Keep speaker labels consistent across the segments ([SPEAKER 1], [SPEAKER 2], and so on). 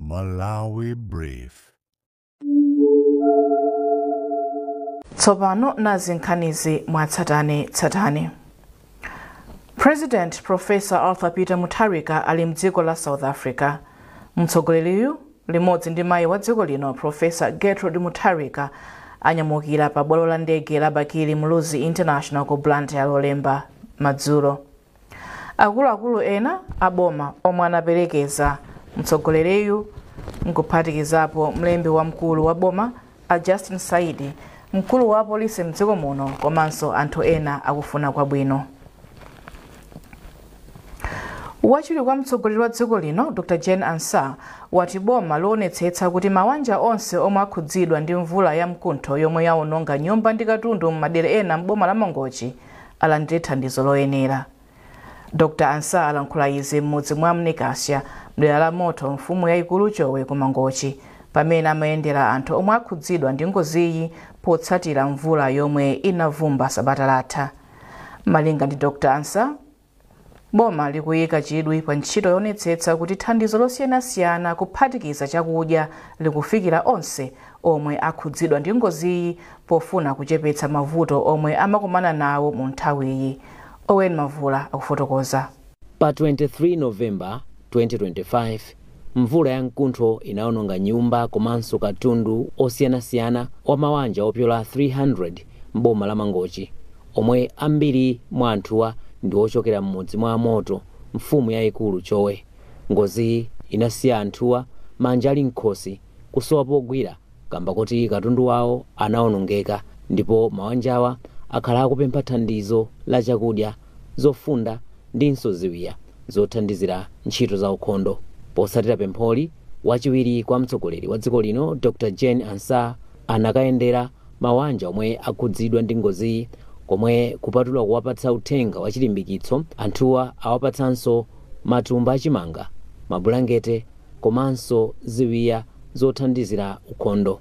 [SPEAKER 1] Malawi Brief.
[SPEAKER 2] Tsopano nazi nkhanizi mwatsatane tsatane. President Professor Arthur Peter Mutharika ali mdziko la South Africa. Mtsogoleriyu limodzi ndi mayi wa dziko lino, Professor Gertrude Mutharika, anyamukira pa bwalo la ndege la Bakili Muluzi International ku Blantyre Lolemba madzulo. Akuluakulu ena aboma omwe anaperekeza mtsogoleriyu nkuphatikizapo mlembi wamkulu wa boma a Justin Saidi, mkulu wa polisi mdziko muno, komanso anthu ena akufuna kwabwino. Wachiwiri kwa mtsogoleri wa dziko lino, Dr Jane Ansah, wati boma lionetsetsa kuti mawanja onse omwe akhudzidwa ndi mvula ya mkuntho yomwe yaononga nyumba ndi katundu m'madera ena m'boma la Mangochi alandire thandizo loyenera. Dr Ansah alankhula izi m'mudzi mwa Mnikasya, mdera la Moto, mfumu yayikulu Chowe ku Mangochi, pamene amayendera anthu omwe akhudzidwa ndi ngoziyi potsatira mvula yomwe inavumba sabata latha. Malinga ndi Dr Ansah, boma likuyika chidwi pa ntchito yoonetsetsa kuti thandizo losiyanasiyana, kuphatikiza chakudya, likufikira onse omwe akhudzidwa ndi ngoziyi pofuna kuchepetsa mavuto omwe amakumana nawo mu nthawiyi. Owen Mavula akufotokoza.
[SPEAKER 3] Pa 23 Novemba 2025, mvula ya mkuntho inawononga nyumba komanso katundu osiyanasiyana wa mawanja opyola 300 m'boma la Mangochi, omwe ambiri mwa anthuwa ndi ochokera m'mudzi mwa Moto, mfumu yayikulu Chowe. Ngoziyi inasiya anthuwa manja ali m'khosi, kusowa pogwira kamba kuti katundu wawo anawonongeka, ndipo mawanjawa akhala akupempha thandizo la chakudya, zofunda ndinso ziwiya zothandizira ntchito za ukhondo. Potsatira pempholi, wachiwiri kwa mtsogoleri wa dziko lino, Dr Jane Ansah, anakayendera mawanja omwe akhudzidwa ndi ngoziyi, komwe kupatula kuwapatsa uthenga wa chilimbikitso, anthuwa awapatsanso matumba achimanga, mabulangete komanso ziwiya zothandizira ukhondo.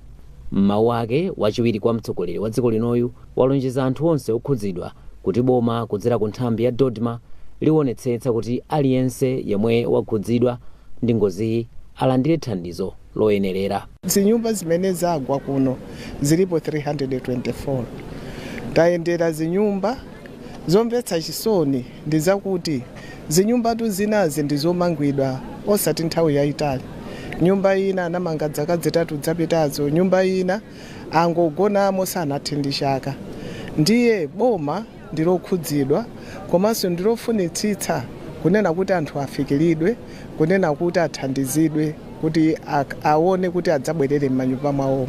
[SPEAKER 3] M'mawu ake, wachiwiri kwa mtsogoleri wa dziko linoyu walonjeza anthu onse okhudzidwa kuti boma kudzera ku nthambi ya DoDMA liwonetsetsa kuti aliyense yemwe wakhudzidwa ndi ngoziyi alandire thandizo loyenerera.
[SPEAKER 4] Zinyumba zimene zagwa kuno zilipo 324. Tayendera zinyumba, zomvetsa chisoni ndi zakuti zinyumbatu zinazi ndi zomangidwa osati nthawi yayitali. Nyumba ina anamanga zaka 3 zapitazo, nyumba ina angogonamo sanathe ndi chaka. Ndiye boma ndilokhudzidwa komanso ndilofunitsitsa kunena kuti anthu afikiridwe, kunena kuti athandizidwe, kuti aone kuti adzabwerere m'manyumba mwawo.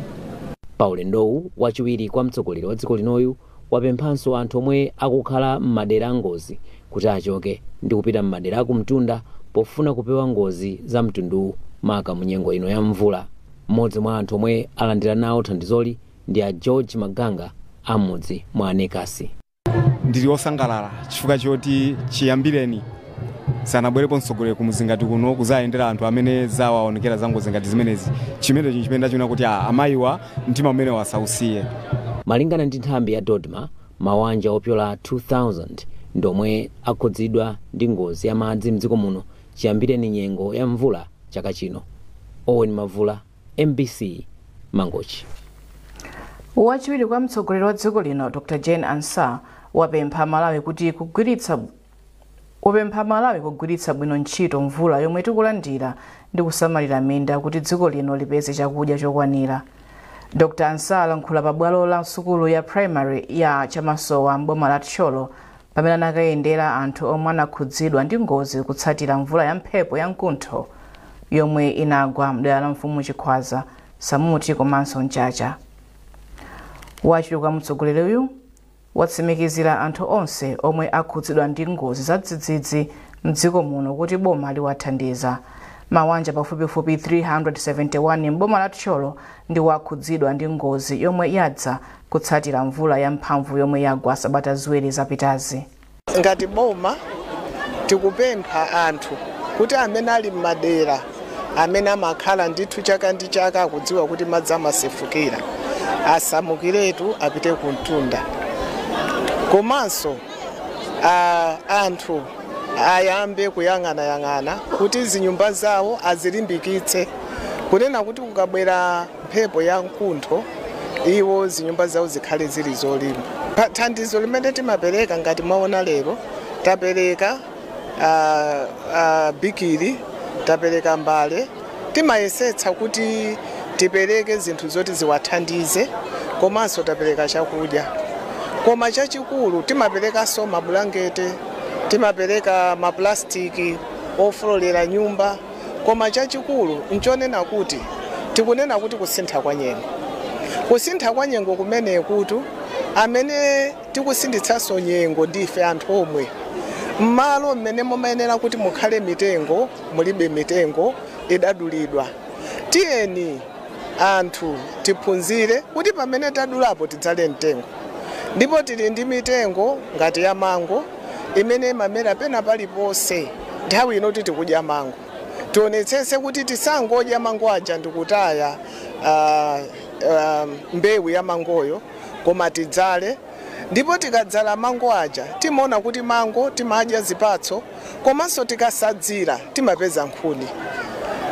[SPEAKER 3] Pa ulendowu, wachiwiri kwa mtsogoleri wa dziko linoyu wapemphanso anthu omwe akukhala m'madera angozi kuti achoke ndi kupita m'madera akumtunda pofuna kupewa ngozi za mtunduwu, maka mu nyengo ino ya mvula. Mmodzi mwa anthu omwe alandira nawo thandizoli ndi a George Maganga amudzi mwa Anekasi.
[SPEAKER 5] Ndili osangalala chifukwa choti chiyambireni sanabwerepo mtsogoleri kumudzi ngati kuno kuzayendera anthu amene zawaonekera za ngozi ngati zimenezi. Chimenechi chimene ndachiona kuti amayiwa mtima umene wasausiye.
[SPEAKER 3] Malingana ndi nthambi ya DoDMA, mawanja opyola 2000 ndomwe akhudzidwa ndi ngozi ya madzi mdziko muno chiyambireni nyengo ya mvula chaka chino. Owen Mavula, MBC, Mangochi.
[SPEAKER 2] Wachiwiri kwa mtsogoleri wa dziko lino, Dr Jane Ansah, wapempha Malawi kugwiritsa bwino ntchito mvula yomwe tikulandira ndi kusamalira minda kuti dziko lino lipeze chakudya chokwanira. Dr Ansah alankhula pa bwalo la sukulu ya primary ya Chamasowa m'boma la Thyolo pamene anakayendera anthu omwe anakhudzidwa ndi ngozi kutsatira mvula ya mphepo ya mkuntho yomwe inagwa mdera la mfumu Chikhwaza, Samuti komanso Mchacha. Wachiwiri kwa mtsogoleriyu watsimikizira anthu onse omwe akhudzidwa ndi ngozi za dzidzidzi mdziko muno kuti boma liwathandiza. Mawanja pafupifupi 371 m'boma la Thyolo ndi wakhudzidwa ndi ngozi yomwe yadza kutsatira mvula ya mphamvu yomwe yagwa sabata 2 zapitazi.
[SPEAKER 4] Ngati boma tikupempha anthu kuti amene ali m'madera amene amakhala ndithu chaka ndi chaka akudziwa kuti madzi amasefukira, asamukiretu apite ku mtunda. Komanso anthu ayambe kuyang'anayang'ana kuti zinyumba zawo azilimbikitse. Kunena kuti kukabwera mphepo ya mkuntho, iwo zinyumba zawo zikhale zili zolimba. Thandizo limene timapereka, ngati mwaona lero tapereka bikiri, tapereka mbale. Timayesetsa kuti tipereke zinthu zoti ziwathandize, komanso tapereka chakudya. Koma chachikulu timaperekanso mabulangete, timapereka maplastiki ofulolera nyumba. Koma chachikulu nchonena kuti tikunena kuti kusintha kwa nyengo, kusintha kwa nyengo kumene kutu amene tikusinditsanso nyengo ndife anthu omwe. Mmalo mmene mumayenera kuti mukhale mitengo mulibe mitengo, idadulidwa. Tiyeni anthu tiphunzire kuti pamene tadulapo tidzale mtengo. Ndipo tili ndi mitengo ngati ya mango imene imamera pena paliponse. Nthawi ino tikudya mango, tionetsetse kuti tisangodya mango aja ndikutaya mbewu ya mangoyo, koma tidzale. Ndipo tikadzala mango aja timaona kuti mango timadya zipatso, komanso tikasadzira timapeza nkhuni,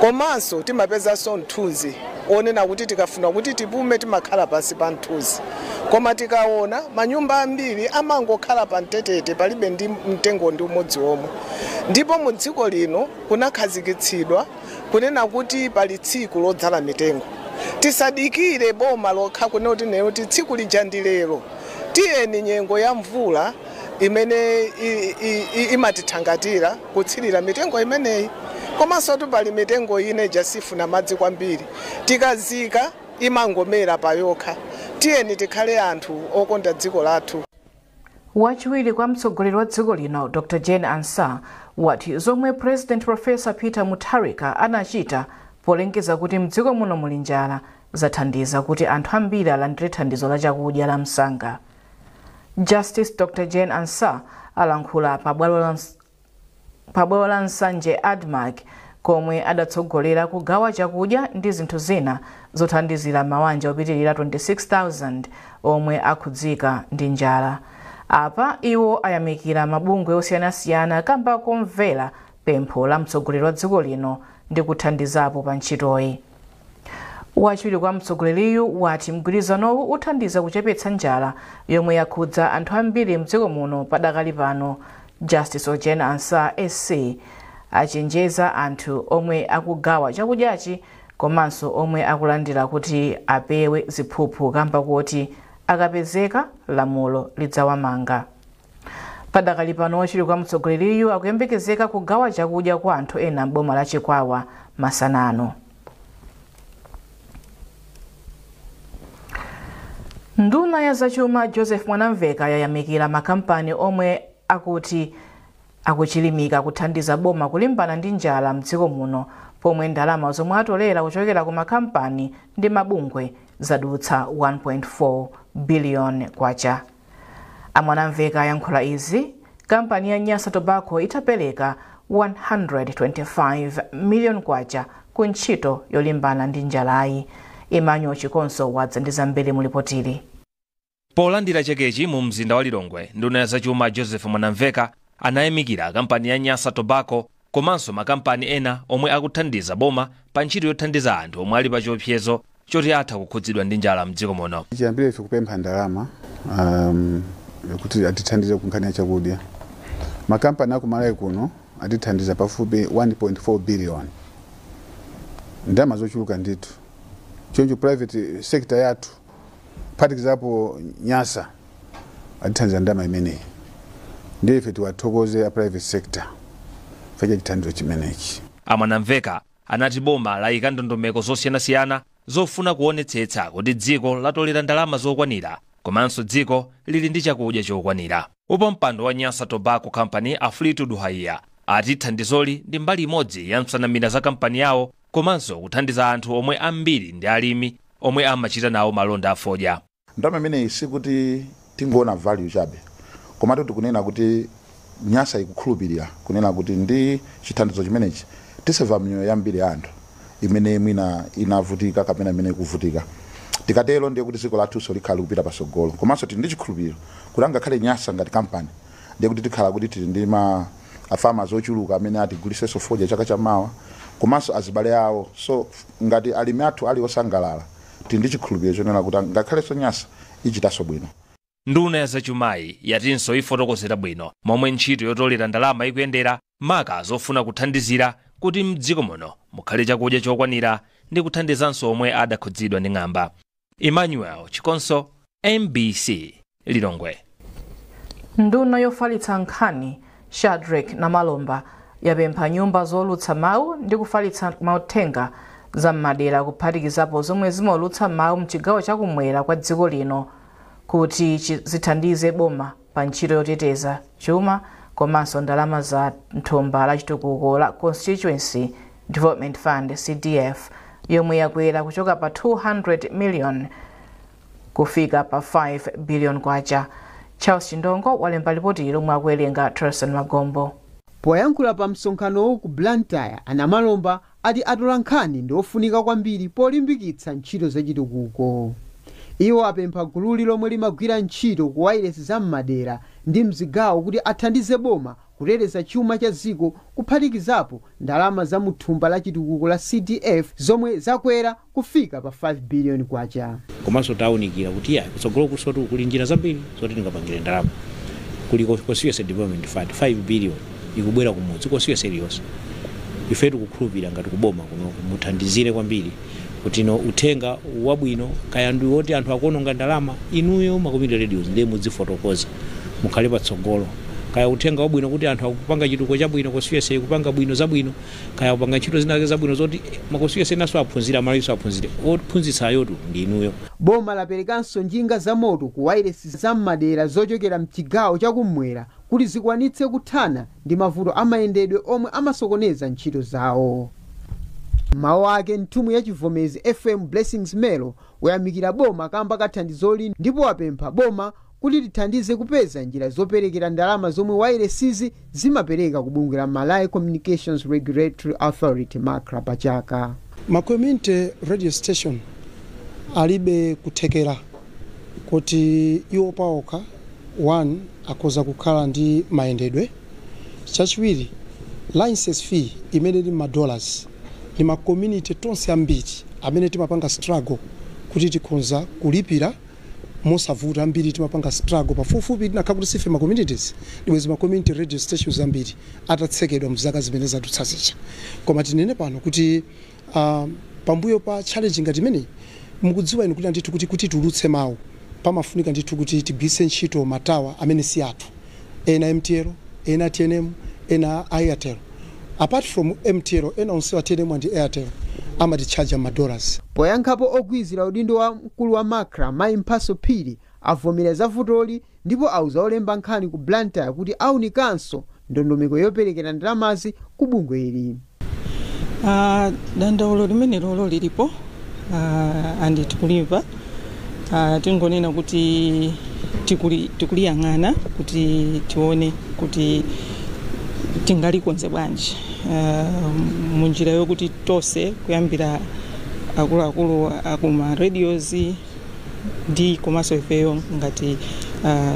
[SPEAKER 4] komanso timapezanso mthunzi onena kuti tikafuna kuti tipume timakhala pansi pa mthunzi. Koma tikaona manyumba ambiri amangokhala pa mtetete, palibe ndi mtengo ndi umodzi omwe. Ndipo mu dziko lino kunakhazikitsidwa kunena kuti pali tsiku lodzala mitengo. Tisadikire boma lokha kunena kuti nero kuti tsiku lija ndi lero. Tiyeni nyengo ya mvula imene imatithangatira kutsirira mitengo imeneyi. Komanso pali mitengo ine ija sifuna madzi kwambiri, tikazika imangomera payokha. Tiyeni tikhale anthu okonda dziko lathu.
[SPEAKER 2] Wachiwiri kwa mtsogoleri wa dziko lino Dr Jane Ansah wati zomwe President Professor Peter Mutharika anachita polengeza kuti mdziko muno muli njala zathandiza kuti anthu ambiri alandire thandizo la chakudya la msanga. Justice Dr Jane Ansah alankhula pa bwalo la Nsanje ADMARC komwe adatsogolera kugawa chakudya ndi zinthu zina zothandizira mawanja opitirira 26,000 omwe akhudzika ndi njala. Apa iwo ayamikira mabungwe osiyanasiyana kamba komvera pempho la mtsogoleri wa dziko lino ndi kuthandizapo pa ntchitoyi. Wachiwiri kwa mtsogoleriyu wati mgwirizanowu uthandiza kuchepetsa njala yomwe yakhudza anthu ambiri mdziko muno padakali pano. Justice Jane Ansah SC achenjeza anthu omwe akugawa chakudyachi komanso omwe akulandira kuti apewe ziphuphu, kamba kuti akapezeka lamulo lidzawamanga. Padakali pano wachiwiri kwa mtsogoleriyu akuyembekezeka kugawa chakudya kwa anthu ena m'boma la Chikwawa masanano. Nduna ya zachuma Joseph Mwanamveka yayamikira makampani omwe akuti akuchilimika kuthandiza boma kulimbana ndi njala mdziko muno, pomwe ndalama zomwe atolera kuchokera ku makampani ndi mabungwe zadutsa 1.4 billion kwacha. Amwanamveka ayankhula izi kampani ya Nyasa Tobacco itapereka 125 million kwacha ku ntchito yolimbana ndi njalayi. Emmanuel Chikonso wadza ndi zambiri mulipotili.
[SPEAKER 6] Polandira chekechi mu mzinda wa Lilongwe, nduna ya zachuma Joseph Mwanamveka anayamikira kampani ya Nyasa Tobacco komanso makampani ena omwe akuthandiza boma pa ntchito yothandiza anthu omwe ali pa chiopsezo choti atha kukhudzidwa ndi njala mdziko muno.
[SPEAKER 7] Chiyambire ife kupempha ndalama kuti atithandize ku nkhani ya chakudya, makampani aku Malawi kuno atithandiza pafupi 1.4 billion, ndalama zochuluka ndithu. Choncho private sector yathu, kuphatikizapo Nyasa, atithandiza ndalama imeneyi. Ndiye ife tiwathokoze a private sector chifukwa cha chithandizo chimenechi.
[SPEAKER 6] Amwanamveka anati boma layika ndondomeko zosiyanasiyana zofuna kuonetsetsa kuti dziko latolera ndalama zokwanira komanso dziko lili ndi chakudya chokwanira. Wapampando wa Nyasa Tobacco Company a Fleetwood Haiya ati thandizoli ndi mbali imodzi ya nsanamira za kampani yawo komanso kuthandiza anthu omwe ambiri ndi alimi omwe amachita nawo malonda afodya.
[SPEAKER 8] Ndalama imeneyi sikuti tingoona value chabe, komatu tikunena kuti Nyasa ikukhulupirira kunena kuti ndi chithandizo chimenechi tiseva miyoyo yambiri ya anthu imene mwina inavutika kapena imene ikuvutika. Tikatero ndiye kuti dziko lathunso likhala likupita pasogolo. Komanso tili ndi chikhulupiriro kuti angakhale Nyasa ngati kampani, ndiye kuti tikhala kuti tili ndi ma farmers ochuluka amene atigulisenso fodya chaka chamawa. Komanso azibale awo. So ngati alimi athu ali osangalala, tili ndi chikhulupiriro chonena kuti ngakhalenso Nyasa ichitanso bwino.
[SPEAKER 6] Nduna ya zachumayi yatinso ifotokozera bwino momwe ntchito yotolera ndalama ikuyendera, maka zofuna kuthandizira kuti mdziko muno mukhale chakudya chokwanira ndi kuthandizanso omwe adakhudzidwa ndi ng'amba. Emmanuel Chikonso, MBC, Lilongwe.
[SPEAKER 2] Nduna yofalitsa nkhani Shadrick Namalomba yapempha nyumba zolutsa mawu ndi kufalitsa mauthenga za m'madera, kuphatikizapo zomwe zimaulutsa mawu mchigawo chakumwera kwa dziko lino, kuti zithandize boma pa ntchito yoteteza chuma komanso ndalama za thumba la chitukuko la Constituency Development Fund, CDF, yomwe yakwera kuchoka pa 200 million kufika pa 5 billion kwacha. Charles Chindongo walemba ripoti lomwe akuwerenga Truson Magombo.
[SPEAKER 9] Poyankhula pa msonkhanowu ku Blantyre, Anamalomba ati atola nkhani ndi ofunika kwambiri polimbikitsa ntchito zachitukuko. Iwo apempha gululi lomwe limagwira ntchito ku wailesi za m'madera ndi mzigawo kuti athandize boma kuteteza chuma cha dziko, kuphatikizapo ndalama za muthumba la chitukuko la CDF zomwe zakwera kufika pa 5 billion kwacha.
[SPEAKER 10] Komanso tawunikira kuti iya, kutsogolo kusotu kuli njira zambiri zoti tingapangire ndalama. Kuli Constituency Development Fund, 5 billion ikubwera kumudzi, constituency iliyonse. Ife tikukhulupirira ngati kuboma kuno muthandizire kwambiri kuti no uthenga wabwino, kaya ndi woti anthu akuononga ndalama, inuyo ma community radios ndiye mudzifotokoza, mukhale patsogolo. Kaya uthenga wabwino kuti anthu akupanga chitukuko chabwino, constituency ikupanga bwino zabwino, kaya kupanga ntchito zina zabwino zoti ma constituency naso aphunzire, amalawiso aphunzire, ophunzitsa ayotu ndi inuyo.
[SPEAKER 9] Boma laperekanso njinga za moto ku wailesi za m'madera zochokera mchigawo chakummwera kuti zikwanitse kuthana ndi mavuto amayendedwe omwe amasokoneza ntchito zawo. Mawu ake, nthumwi ya Chivomezi FM Blessings Melo wayamikira boma kamba kathandizoli ndipo wapempha boma kuti lithandize kupeza njira zoperekera ndalama zomwe wailesizi zimapereka ku bungwe la Malawi Communications Regulatory Authority, MACRA, pachaka.
[SPEAKER 11] Ma community radio station alibe kuthekera kuti iwo paokha, one, akhoza kukhala ndi mayendedwe. Chachiwiri, license fee imene ili ma dollars, ndi ma community tonse ambiri amene timapanga struggle kuti tikhonza kulipira mosavuta. Ambiri timapanga struggle pafupifupi. Tinakhala kuti sife ma communities, ndibwezi ma community radio stations ambiri atatsekedwa mzaka zimene zadutsa zija. Koma tinene pano kuti pambuyo pa challenge ngati imeneyi, mukudziwa inu kuti ndithu kuti tulutse mawu pamafunika ndithu kuti tigwiritse ntchito ma tower amene si athu, ena MTL, ena TNM, ena Airtel. Apart from MTL, ena onsewa, TNM and Airtel, amatichaja ma dollars.
[SPEAKER 9] Poyankhapo, ogwirizira udindo wa mkulu wa MACRA mayi Mphaso Phiri avomera za vutoli ndipo auza olemba nkhani ku Blantyre kuti aunikanso ndondomeko yoperekera ndalamazi ku bungwe ili.
[SPEAKER 12] Dandaulo limene lolo lilipo and tikulimva. Tingonena kuti tikuliyang'ana kuti tione kuti tingalikonze bwanji munjira yokuti tonse, kuyambira akuluakulu akuma radios ndi komanso ifeyo ngati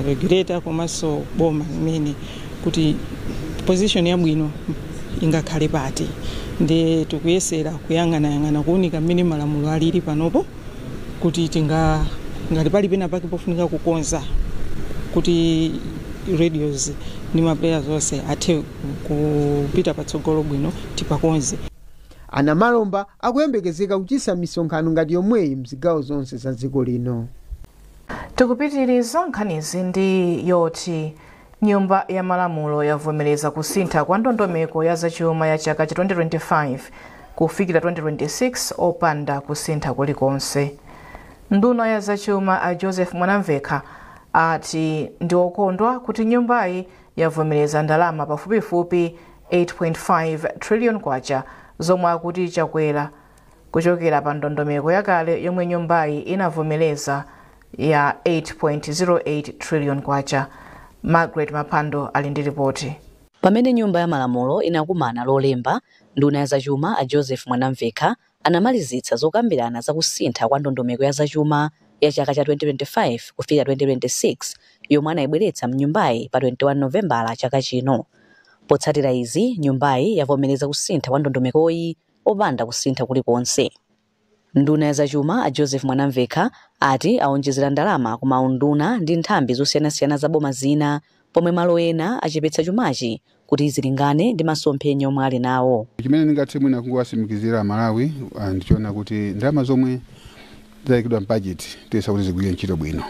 [SPEAKER 12] regulator komanso boma limene, kuti position yabwino ingakhale pati. Ndi tikuyesera kuyang'anayang'ana, kuunika mmene malamulo alili panopo, kuti tinga ngati pali pena pake pofunika kukonza kuti radios ndi ma players onse athe kupita patsogolo bwino, tipakonze.
[SPEAKER 9] Anamalomba akuyembekezeka kuchititsa misonkhano ngati yomweyi mzigawo zonse za dziko lino.
[SPEAKER 2] Tikupitiriza nkhanizi ndi yoti Nyumba ya Malamulo yavomereza kusintha kwa ndondomeko ya zachuma ya chaka cha 2025 kufikira 2026 opanda kusintha kulikonse. Nduna ya zachuma a Joseph Mwanamvekha ati ndi okondwa kuti nyumbayi yavomereza ndalama pafupifupi 8.5 trillion kwacha, zomwe akuti chakwera kuchokera pa ndondomeko yakale yomwe nyumbayi inavomereza ya 8.08 trillion kwacha. Margaret Mapando ali ndi ripoti.
[SPEAKER 13] Pamene Nyumba ya Malamulo inakumana Lolemba, nduna ya zachuma a Joseph Mwanamvekha anamalizitsa zokambirana za kusintha kwa ndondomeko ya zachuma ya chaka cha 2025 kufika 2026 yomwe anayibweretsa mnyumbayi pa 21 Novembala chaka chino. Potsatira izi, nyumbayi yavomereza kusintha kwa ndondomekoyi. opanda kusintha kulikonse. Nduna ya zachuma a Joseph Mwanamvekha ati awonjezera ndalama ku maunduna ndi nthambi zosiyanasiyana za boma zina, pomwe malo ena achepetsa chumachi kuti zilingane ndi masomphenya omwe ali nawo.
[SPEAKER 7] Chimene ndingathe mwina kungowasimikizira Malawi ndichoona kuti ndalama zomwe zayikidwa m'bajeti tiyesa kuti zigwire ntchito bwino.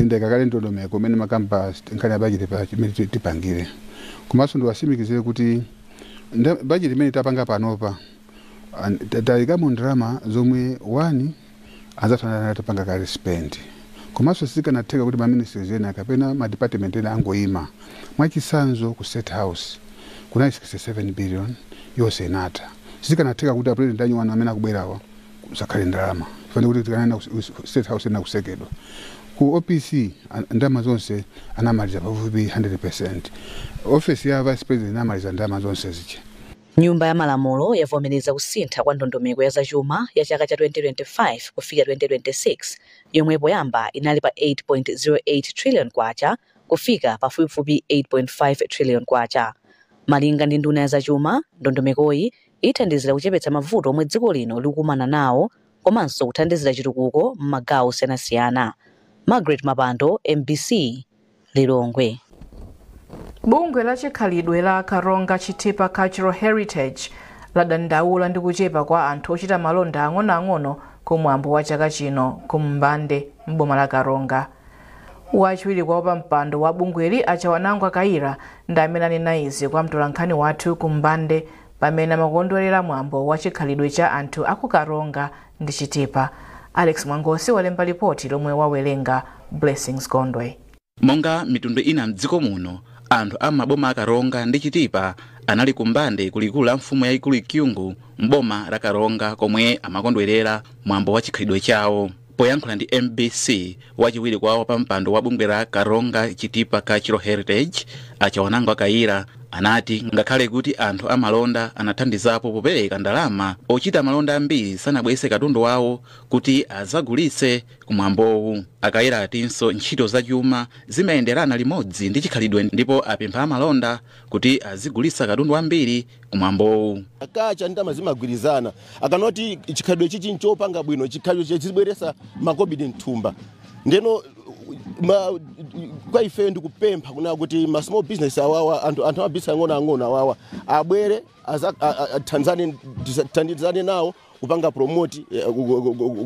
[SPEAKER 7] Ndikakale ndondomeko imene makamba nkhani ya bajeti pa chimene tipangire. Komanso ndiwasimikizire kuti bajeti imene tapanga panopa tayikamo ndalama zomwe wani anzathu tapanga kale spend. Komanso sizikanatheka kuti ma ministries ena kapena ma department ena angoyima. Mwachitsanzo ku State House kunali 67 billion yonse inatha. Sizikanatheka kuti a president anyuwanu amene akubwerawa kusakhale ndalama. Fane kuti tikanena State House ina kusekedwa. Ku OPC ndalama zonse anamaliza pafupi 100%. Office ya Vice President inamaliza ndalama zonse ziche.
[SPEAKER 13] Nyumba ya Malamulo yavomereza kusintha kwa ndondomeko ya zachuma ya chaka cha 2025 kufika 2026, yomwe poyamba inali pa 8.08 trillion kwacha kufika pafupifupi 8.5 trillion kwacha. Malinga ndi nduna ya zachuma, ndondomekoyi ithandizira kuchepetsa mavuto omwe dziko lino likukumana nawo komanso kuthandizira chitukuko m'magawo osiyanasiyana. Margaret Mapando, MBC, Lilongwe.
[SPEAKER 2] Bungwe la chikhalidwe la Karonga Chitipa Cultural Heritage ladandaula ndi kuchepa kwa anthu ochita malonda ang'onoang'ono kumwambo wa chaka chino kumbande m'boma la Karonga. Wachiwiri kwa wapampando wa bungweli Achawanangwa Kaira ndi amene anena izi kwa mtolankhani wathu kumbande pamene amakondwerera mwambo wa chikhalidwe cha anthu aku Karonga ndi Chitipa. Alex Mwangosi walemba ripoti lomwe wawerenga Blessings Gondwe.
[SPEAKER 14] Monga mitundu ina mdziko muno, anthu amaboma a Karonga ndi Chitipa anali kumbande kulikulu la mfumu yayikulu Ikyungu mboma la Karonga komwe amakondwerera mwambo wa chikhalidwe chawo. Poyankhula ndi MBC, wachiwiri kwa wapampando wa bungwe la Karonga Chitipa Cultural Heritage Achawanangwa Kaira anati ngakhale kuti anthu amalonda anathandizapo popereka ndalama, ochita malonda ambiri sanabwese katundu wawo kuti azagulitse kumwambowu. Akaira atinso ntchito zachuma zimayenderana limodzi ndi chikhalidwe ndipo apempha amalonda kuti azigulitsa katundu ambiri kumwambowu.
[SPEAKER 15] Kacha ndalama zimagwirizana, akanoti chikhalidwe chichi nchopanga bwino, chikhalidwe chizibweresa makobidi mthumba. Ndeno kwa ife ndikupempha kuna kuti ma small business awawa, anthu amabhizinesi ang'onoang'ono awawa abwere thandizane nawo kupanga promote,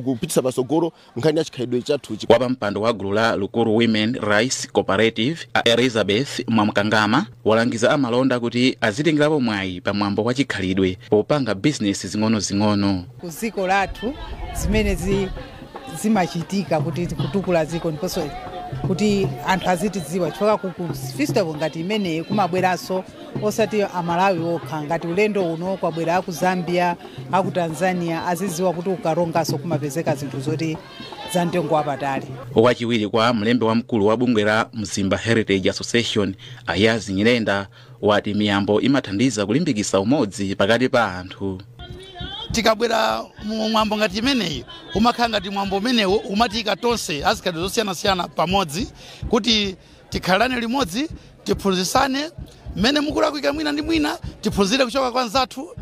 [SPEAKER 15] kupitisa pasogolo nkhani ya chikhalidwe chathuchi.
[SPEAKER 14] Wapampando wa gulu la Lukuru Women Rice Cooperative a Elizabeth Mwamkangama walangiza amalonda kuti azitengerapo mwayi pamwambo wa chikhalidwe popanga bizinesi zing'ono-zing'ono.
[SPEAKER 16] Ku dziko lathu zimene zimachitika kuti kutukula dziko ndiponso kuti anthu azitidziwa, chifukwa ku festival ngati imeneyi kumabweranso osati Amalawi okha, ngati ulendo uno kwabwera aku Zambia, aku Tanzania, azidziwa kuti ukaronganso kumapezeka zinthu zoti za mtengo wapatali.
[SPEAKER 14] Wachiwiri kwa mlembi wamkulu wa bungwe la Mzimba Heritage Association Ayazi Nyirenda wati miyambo imathandiza kulimbikitsa umodzi pakati pa anthu.
[SPEAKER 17] Tikabwera mwambo ngati imeneyi umakhala ngati mwambo umenewo umatika tonse azikhalidwe zosiyanasiyana pamodzi kuti tikhalane limodzi, tiphunzitsane mmene mukulakwika mwina ndi mwina, tiphunzire kuchoka kwa anzathu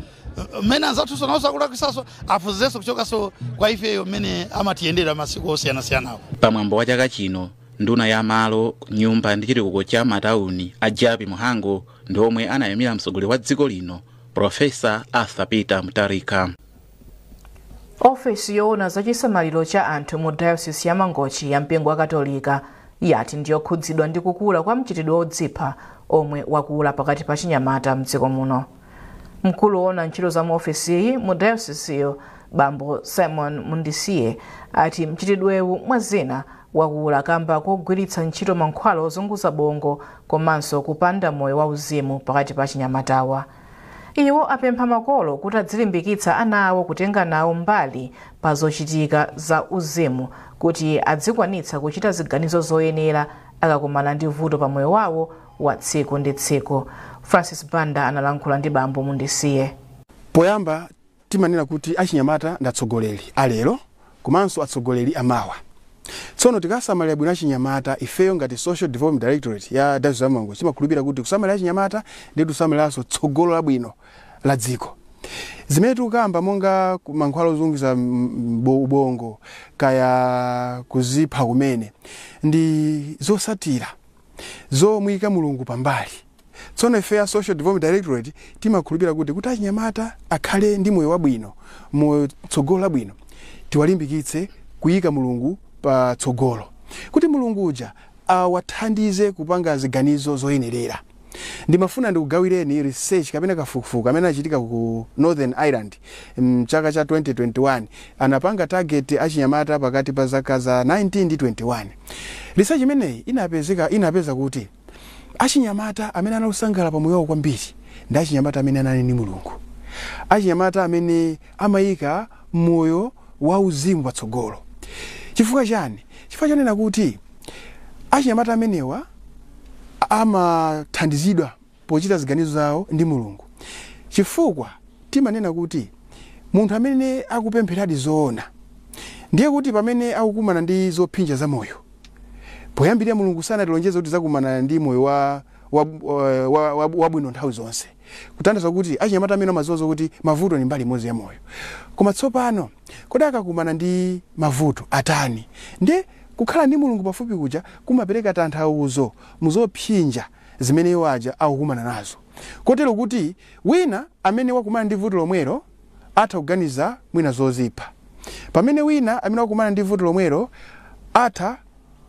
[SPEAKER 17] mmene anzathu nawonso akulakwisanso aphunzirenso kuchokanso kwa ifeyo mmene amatiyendera masiku osiyanasiyanawo.
[SPEAKER 14] Pamwambo wa chaka chino, nduna ya malo, nyumba ndi chitukuko cha matawuni a Japi Muhango ndi omwe anayimira mtsogoleri wa dziko lino Profesa Arthur Peter Mutharika.
[SPEAKER 2] Ofesi yoona zachisamaliro cha anthu mu Diocese ya Mangochi ya mpingo wa Katolika yati ndiyokhudzidwa ndi kukula kwa mchitidwe wodzipha omwe wakula pakati pa chinyamata mdziko muno. Mkulu woona ntchito za mu ofesiyi mu dayosisiyo Bambo Simon Mundisiye ati mchitidwewu mwa zina wakula kamba kogwiritsa ntchito mankhwala ozunguza bongo komanso kupanda moyo wauzimu pakati pa chinyamatawa. Iwo apempha makolo kuti adzilimbikitsa ana awo kutenga nawo mbali pa zochitika za uzimu kuti adzikwanitsa kuchita ziganizo zoyenera akakumana ndi vuto pa moyo wawo wa tsiku ndi tsiku. Francis Banda analankhula ndi Bambo Mundisiye.
[SPEAKER 18] Poyamba timanena kuti achinyamata ndi atsogoleri alero komanso atsogoleri amawa. Tsono tikasamalira bwino achinyamata, ifeyo ngati Social Development Directorate ya Diocese ya Mangochi timakhulupirira kuti kusamalira achinyamata ndi kusamaliranso tsogolo labwino la dziko. Zimene tikukamba monga mankhwala ozunguza ubongo kaya kuzipha kumene ndi zosatira zomuyika Mulungu pambali. Tsono ife ya Social Development Directorate timakhulupirira kuti achinyamata akhale ndi moyo wabwino, moyo tsogolo labwino, tiwalimbikitse kuyika Mulungu patsogolo, kuti Mulungu uja awathandize kupanga ziganizo zoyenerera. Ndimafuna ndikugawireni research kapena kafukufuku amene achitika ku Northern Ireland mchaka cha 2021. Anapanga target achinyamata pakati pa zaka za 19 ndi 21. Research imeneyi inapeza kuti achinyamata amene analusangalala pamoyo wawo kwambiri ndi achinyamata amene anali ndi Mulungu, achinyamata amene amayika moyo wauzimu patsogolo. Chifukwa chani? Chifukwa chonena kuti achinyamata amenewa amathandizidwa pochita ziganizo zawo ndi Mulungu. Chifukwa timanena kuti munthu amene akupempheradi zoona, ndiye kuti pamene akukumana ndi zopsinja za moyo, poyambirira Mulungu sanatilonjeze kuti zakumana ndi moyo wabwino nthawi zonse, kutanthauza kuti achinyamata amene amadziwa kuti mavuto ni mbali imodzi ya moyo. Koma tsopano kodi akakumana ndi mavuto atani? Ndiye kukhala ndi Mulungu pafupi kuja kumapereka tanthauzo muzopsinja zimene iwo aja akukumana nazo, kotero kuti wina amene wakumana ndi vuto lomwelo atha kuganiza mwina zozipha, pamene wina amene wakumana ndi vuto lomwelo atha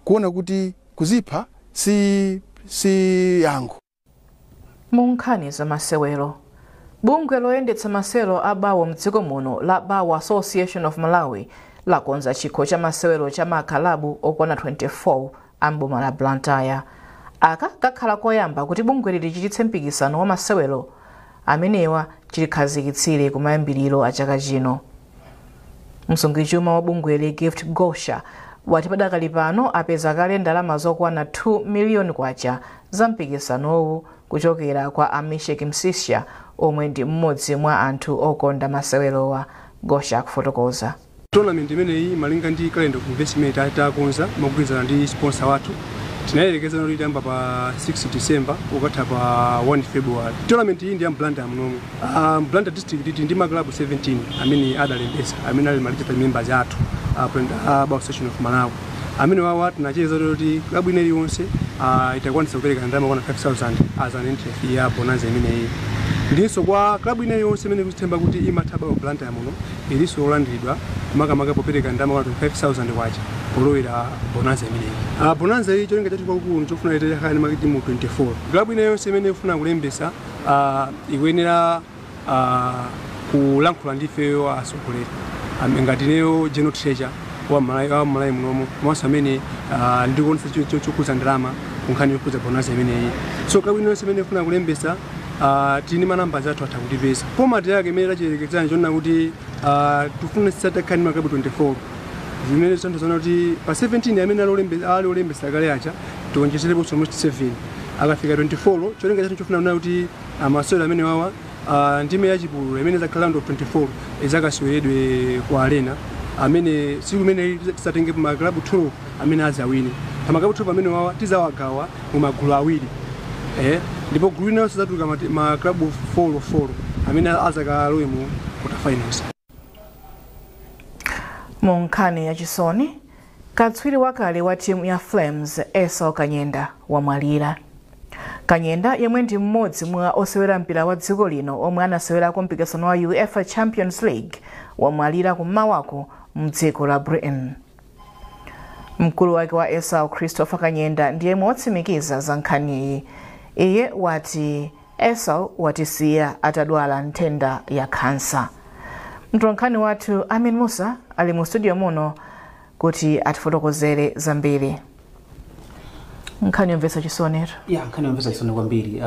[SPEAKER 18] kuona kuti kuzipha si yankho.
[SPEAKER 2] Mu nkhani za masewero, bungwe loyendetsa masewero a bawo mdziko muno la Bawo Association of Malawi lakonza chikho cha masewero cha makalabu okwana 24 a mboma la Blantyre. Aka kakhala koyamba kuti bungweli lichititse mpikisano wa masewero amenewa chilikhazikitsire kumayambiriro a chaka chino. Msungichuma wa bungweli, Gift Gosha, wati padakali pano apeza kale ndalama zokwana 2 miliyoni kwacha za mpikisanowu kuchokera kwa Amishek Msisha, omwe ndi mmodzi mwa anthu okonda masewerowa. Gosha akufotokoza.
[SPEAKER 19] Tournament imeneyi, malinga ndi calendar of investment takonza mogwirizana ndi sponsor wathu, tinayelekeza kuti itayamba pa 6 December ukatha pa 1 February. Tournament iyi ndi ya Blantyre munomu. Blantyre district tili ndi maclub 17 amene adalembesa, amene ali ma registered members athu a Bawo Association of Malawi. Amene wawa tinacheza kuti club ina iliyonse itakwanisa kupereka ndalama kwana 5000 as an entry fee ya bonanza imeneyi. Ndinso kwa club ina iliyonse imene ikuthemba kuti imatha bawo Blantyre muno ilinso yolandiridwa, makamaka popereka ndalama kwana 25,000 kwacha polowera bonanza imeneyi. Bonanza iyi cholinga chathu kwakukulu chofuna itakhala ndi matimu 24. Club ina yonse imene ifuna kulembesa ikuyenera kulankhula ndi ifeyo atsogoleri, ngati ineyo general treasurer wa Malawi munomo, komanso amene ndikuonesa chokhuza ndalama ku nkhani yokhuza bonanza imeneyi. So club ina yonse imene ifuna kulembesa, tili ndi manamba athu, atha kutipeza. Format yake imene tachiyerekezani chonena kuti tifuna tisatakhala ndi maklabu 24, zimene zitanthauza kuti pa 17 amene ali olembesa kale aja tionjezerepo almost 7, akafika 24. Cholinga chathu chofuna kunena kuti amasewero amene wawa, ndime yachipululu imene zakhala round of 24, izakaseweredwe ku arena, amene siku imene tisatenge maklabu 12 amene azawine. Pa maklabu 12 amene wawa tizawagawa mu magulu awiri, ndipo gulu linalonse zatuluka maklabu 4 4 amene azakalowe mu quarter finals.
[SPEAKER 2] Mu nkhani yachisoni, katswiri wakale wa timu ya Flames, Esau Kanyenda, wamwalira. Kanyenda, yemwe ndi mmodzi mwa osewera mpira wa dziko lino omwe anasewerako mpikisano wa UEFA Champions League, wamwalira kum'mawako mdziko la Britain. Mkulu wake wa Esau, Christopher Kanyenda, ndiye watsimikiza za nkhaniyi. Iye wati Esau watisiya atadwala nthenda ya khansa. Mtolankhani wathu Amin Musa ali mu studio muno kuti atifotokozere zambiri. Nkhani yomvetsa chisoni.
[SPEAKER 20] Ya, nkhani yomvetsa chisoni kwambiri.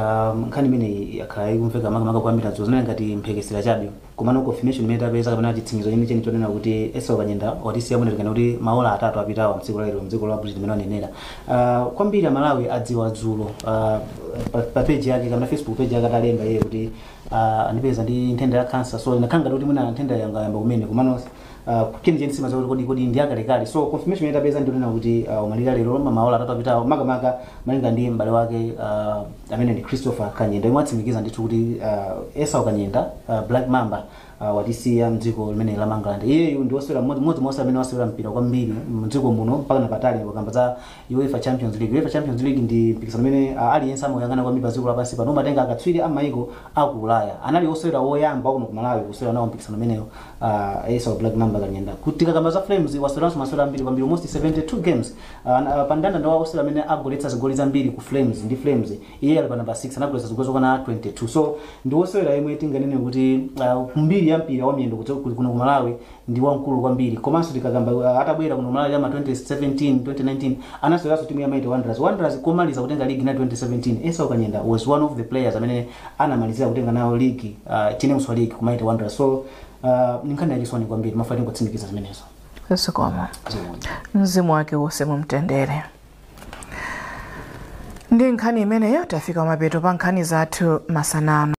[SPEAKER 20] Nkhani imeneyi yakhala ikumveka makamaka kwambiri adzulo, zinali ngati mphekesera chabe, komano confirmation imene tapeza kapena chitsimikizo chenicheni chonena kuti Esau Kanyenda watisiya bwino kuti maola 3 apitawo mdziko la lero, mdziko la Britain imene wanenera. Kwambiri Amalawi adziwa dzulo pa page yake kapena Facebook page yake atalemba iye kuti andipeza ndi nthenda ya cancer. So inakhala ngati kuti mwina nthenda yanga yamba kumene, komano Chenicheni simaziwa kuti kodi ndi akalekale. So confirmation imene tapeza ndi yonena kuti wamwalira lero maola 3 apitawo, makamaka malinga ndi m'bale wake amene ndi Christopher Kanyenda, yemwe atsimikiza ndithu kuti Esau Kanyenda, Black Mamba, watisiya mdziko limene la Mangalande. Iyeyu ndi wosewera mmodzi mwa osewera amene wasewera mpira kwambiri mdziko muno mpaka napatali. Wakamba za UEFA Champions League. UEFA Champions League ndi mpikisano umene aliyense amayang'ana kwambiri pa dziko lapansi pano, umatenga akatswiri a maiko aku Ulaya. Anali osewera woyamba kuno ku Malawi kusewera nawo mpikisano umenewo, Esau Black Mamba Kanyenda. Kuti tikakamba za Flames, waseweranso masewera ambiri kwambiri, almost 72 games. Pa mndandanda wa osewera amene agoletsa zigoli zambiri ku Flames ndi Flames, iye ali pa number 6, anagoletsa zigoli zokwana 22. So ndi wosewera yemwe tinganene kuti mbiri ya mpira wa miyendo kuno ku Malawi ndi wamkulu kwambiri. Komanso tikakamba atabwera kuno Malawi ama 2017 2019, anaseweranso timu ya Mighty Wanderers. Wanderers komaliza kutenga league na 2017, Esau Kanyenda was one of the players amene anamalizira kutenga nawo league, Chinemuswa League ku Mighty Wanderers. So ni nkhani yachisoni kwambiri, mafuna tingotsimikiza zimenezo.
[SPEAKER 2] Zikomo, mzimu wake wonse mumtendere. Ndi nkhani imeneyo tafika mapeto pa nkhani zathu masanano.